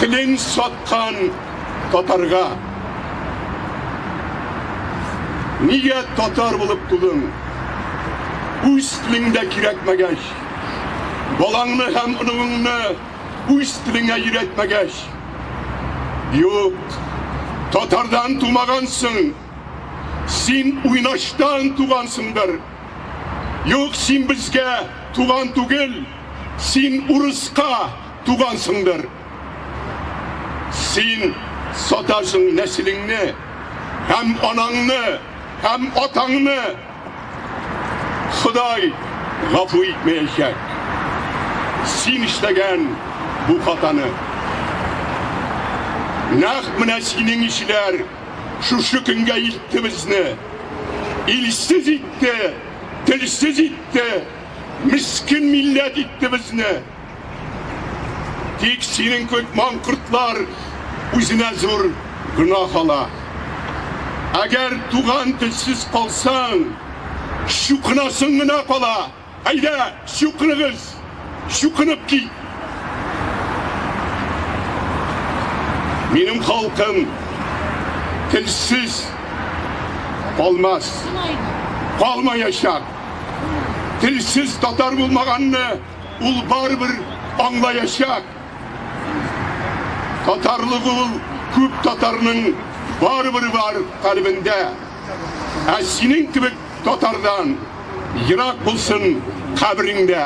Телен саткан татарга. Нигә татар булып тудың? Үз телең дә кирәкмәгәч, балаңны һәм оныгыңны үз телеңә өйрәтмәгәч. Юк, татардан тумагансың, син уйнаштан тугансыңдыр. Юк, син безгә туган түгел, син урыска тугансыңдыр. Син сатасың нәселеңне, һәм анаңны, һәм атаңны. Ходай гафу итмәячәк. Син эшләгән бу хатаны. Нәкъ менә синең ишеләр шушы көнгә илтте безне. Илсез итте, телсез итте, мескен милләт итте безне. Тик синең кебек маңкортлар үзенә зур гөнаһ ала. Әгәр туган телсез калсаң, чукынасың гына кала. Әйдә, чукыныгыз, чукынып кит. Минем халкым телсез калмас, калмаячак. Телсез татар булмаганны Ул барыбер аңлаячак. Татарлык ул күп татарның барыбер бар калебендә. Ә синең кебек татардан ерак булсын кабереңдә.